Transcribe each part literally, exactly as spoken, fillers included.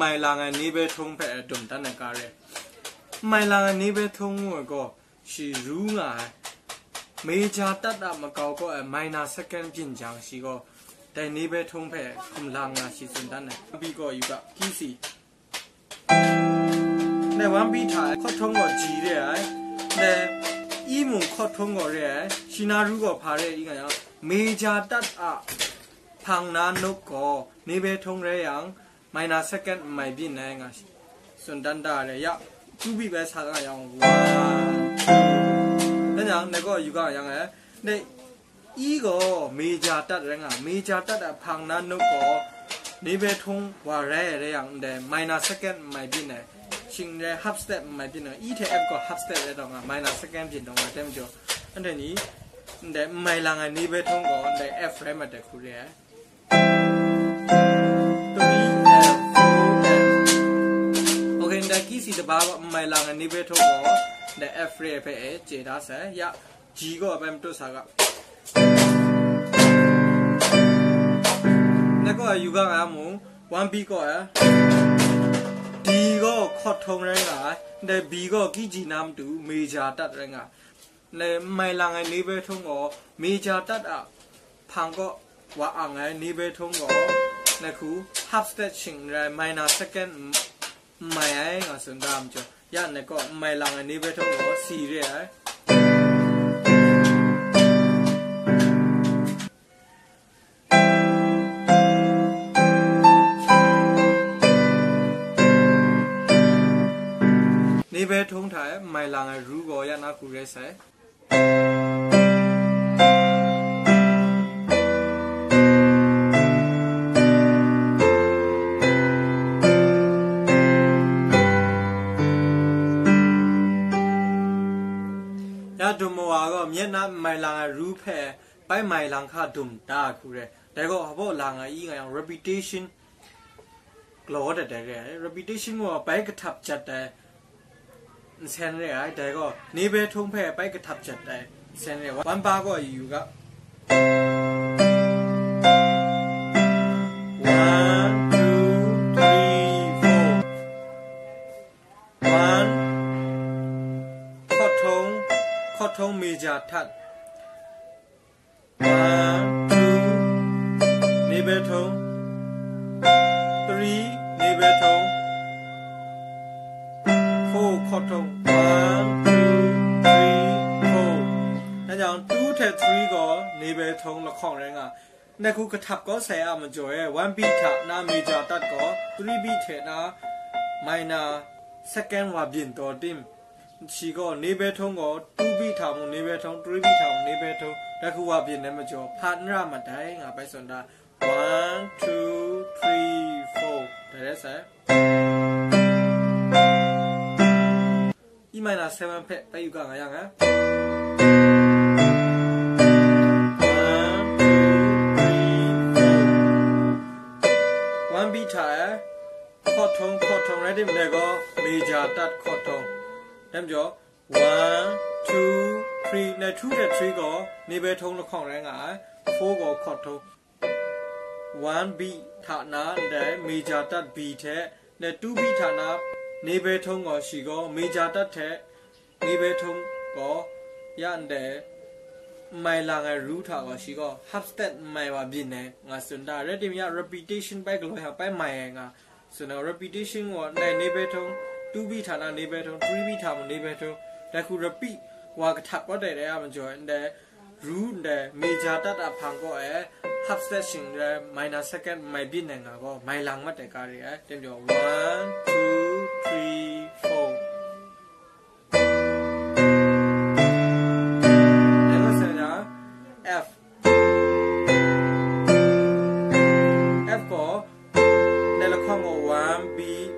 Mai lang ai ni bai htawng hpe dum dan ai ga re. Mai lang ai ni bai htawng ngu ai gaw, shi ru nga ai. Major tat a makau kaw ai minor second byin jang shi gaw, dai ni bai htawng hpe hkum lang nga shi tsun dan ai. Bi gaw yu ga, ki si. Dai wan bi hta ai, hkawt htawng gaw G re ai. Dai i mung hkawt htawng gaw re ai. Shi na ru gaw hpa re i nga yang, major tat a hpang na nup gaw, ni bai htawng rai yang, minor second n mai byin ai nga shi. Tsun dan da re ya, two beat bai sa nga yang, one, two. Dan yang, dai gaw yu ga yang ai. Dai i gaw major tat rai nga, major tat a hpang na nup gaw, ni bai htawng wa rai ai rai yang, ndai minor second n mai byin ai, shing rai half step n mai byin ai, i hte F gaw half step rai taw nga, minor second byin taw nga, tem jaw, anhte ni, ndai n mai lang ai ni bai htawng gaw, ndai F rai mat ai hku re ai. Three F, four F. Okay, ndai ki si taba gaw n mai lang ai ni bai htawng gaw, ndai F rai ai hpe e chye da sai. Ya, G gaw bai matut sa ga. Ngai gaw yu ga nga mu, one beat gaw ai. D gaw hkawt htawng rai nga ai, ndai B gaw ki ji na matu major tat rai nga ai. Ndai n mai lang ai ni bai htawng gaw, major tat a hpang kaw wa ang ai ni bai htawng gaw, ndai hku half step shing n rai, minor second n mai ai nga tsun da majaw, ya ndai gaw n mai lang ai ni bai htawng gaw C re ai. Ni bai htawng hta e n mai lang ai ru gaw ya na hku rai sai. Ya dum mawa gaw, myit na n mai lang ai ru hpe bai mai lang hka dum da ai hku re. Dai gaw, hpaw lang ai i nga yang, repetition galaw dat ai re ai. Repetition gaw bai kahtap jat ai nsen re ai. Dai gaw, ni bai htawng hpe bai kahtap jat ai nsen re ai. One bar gaw yu ga. One, two, three, four. One, hkawt htawng, hkawt htawng major tat. One, two, ni bai htawng. Three, ni bai htawng. Four, hkawt htawng. One, two, three, four. Dai jang, two hte three gaw ni bai htawng lahkawng rai nga. Ndai hku kahtap kau sai a majaw e, one beat hta na major tat gaw, three beat hte na minor second wa byin taw tim. Shi gaw ni bai htawng gaw, two beat hta mung ni bai htawng, three beat hta mung ni bai htawng, dai hku wa byin ai majaw, hpa n ra mat ai, nga bai tsun da. One, two, three, four. Dai rai sai. E minor seven hpe bai yu ga nga yang, eh? One, two, three, four. One beat hta e, hkawt htawng, hkawt htawng rai tim, ndai gaw major tat hkawt htawng. Dai majaw, one, two, three, ndai two hte three gaw ni bai htawng lahkawng rai nga ai, four gaw hkawt htawng. One beat hta na ndai major tat B hte, ndai two beat hta na ni bai htawng gaw shi gaw major tat hte ni bai htawng gaw ya ndai n mai lang ai ru hta gaw shi gaw half step n mai wa byin ai nga tsun da. Rai tim ya repetition bai galaw yang bai mai ai nga tsun da. Repetition gaw ndai ni bai htawng, two beat hta na ni bai htawng, three beat hta mung ni bai htawng, dai hku repeat wa kahtap kau dai dai a majaw ndai ru ndai major tat a hpang kaw e half step shing n rai, minor second n mai byin ai nga gaw mai lang mat ai ga re ai. Dai majaw, one, two, three, four. Dai gaw sai na, F. F gaw, ndai lahkawng gaw one beat,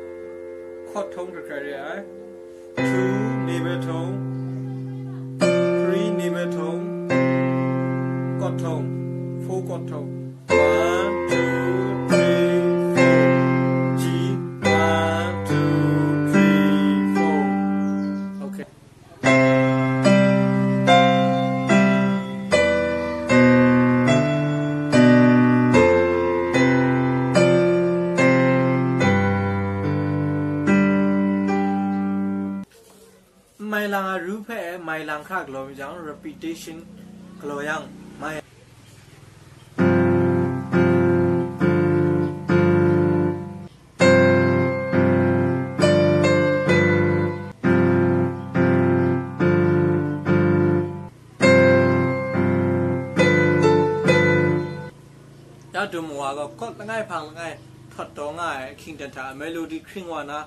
hkawt htawng hkrai hkrai re ai. Two ni bai htawng, three ni bai htawng, hkawt htawng, four hkawt htawng. One, two, three, four. G, one, two, three, four. Okay. Mai lang ai ru hpe mai lang hkra galaw mi jang, repetition galaw yang, mai. Ya dum wa gaw, kot langai hpang langai htawt taw nga ai ahkying dan hta, melody hkring wa na,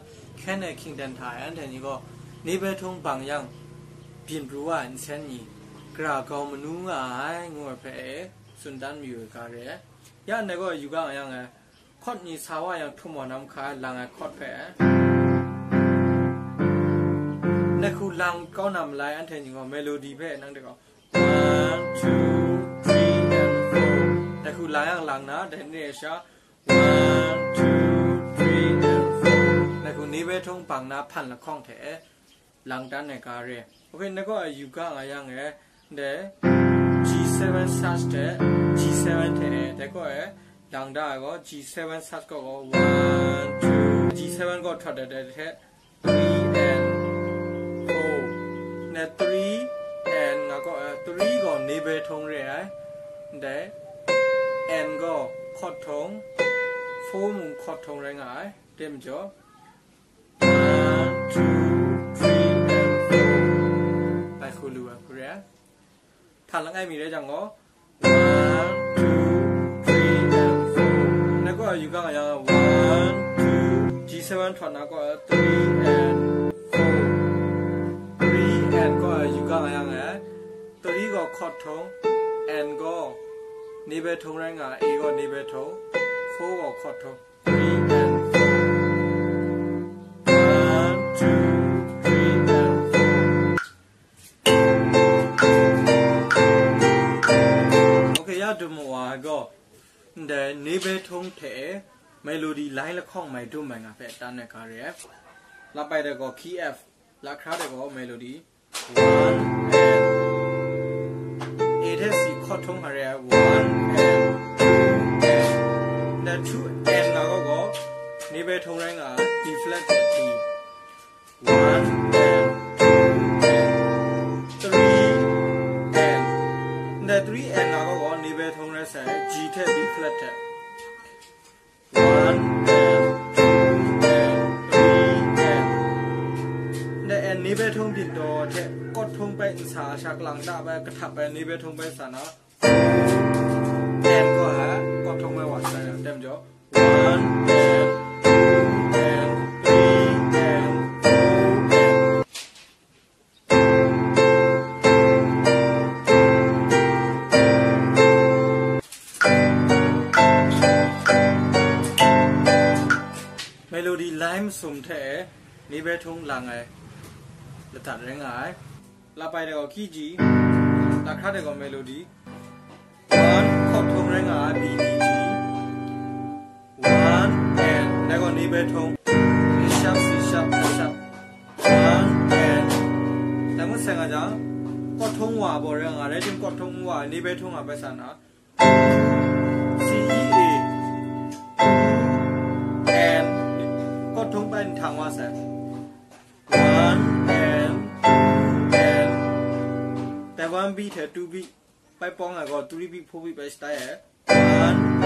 hkyen ai ahkying dan hta e, anhte ni gaw, ni bai htung bang yang, byin pru wa ai nsen ni, gara gau manu nga ai, ngu ai hpe e, tsun dan mayu ai ga re ai. Ya ndai gaw, yu ga nga yang e, kot ni sa wa yang htum wa na mahka lang ai kot hpe, ndai hku lang kau na malai, anhte ni gaw melody hpe nang de gaw, one, two, three, and four. Ndai hku lang yang lang na, dai ni e sha, one, two, three, and four. Ndai hku ni bai htung bang na hpan lahkawng hte, lang dan ai ga re. Ok, ndai gaw yu ga nga yang e, ndai G seven sus hte G seven hte e, dai gaw e, lang da ai gaw G seven sus gaw gaw one, two, G seven gaw htawt dat ai hte three and four. Ndai three and nga gaw e, three gaw ni bai htung re ai. Ndai and gaw kot htung, four mung kot htung rai nga ai. Dai majaw, one, two, three, and four. Bai hku lu ai hku re ai. Htan langai mi rai jang gaw, one, two, three, and four. Ndai gaw yu ga nga yang, one, two, G seven htawt na gaw, three and four. Three and gaw yu ga nga yang e. Three gaw kot htung, and gaw ni bai htung rai nga, A gaw ni bai htung, four gaw kot htung. Three and four. One, two, three and four. Ok, ya dum wa ai gaw, ndai ni bai htung hte melody lai lahkawng mai dum ai nga hpe tan ai ga re ai. Lap ai dai gaw key F, lahkra dai gaw melody one and A hte C kot htung hkra ai, one and two and. Ndai two and nga gaw gaw, ni bai htung rai nga ai, B flat hte D. One and two and three and. Ndai three and nga gaw gaw, ni bai htung rai sai, G hte B flat hte. One and two and three and. Ndai and ni bai htung byin taw hte, kot htung bai n sa, sha kalang ta bai, kahtap bai, ni bai htung bai sa na, and gaw ha, kot htung bai wa sa yang, tem jaw, one and two and three and four and. Melody lai masum hte ni bai htung lang ai ladat rai nga ai. Lap ai dai gaw key G, lahkra dai gaw melody. One, kot htung rai nga ai, B D G. One and, dai gaw ni bai htung, A sharp, C sharp, F sharp. One and, dai ngut sai nga jang, kot htung wa baw rai nga, rai tim kot htung wa, ni bai htung a bai sa na, C E A, and, kot htung bai nhtang wa sai. One and, two and, dai one beat hte two beat. Bai pawng ai gaw three beat, four beat bai shatai ai. One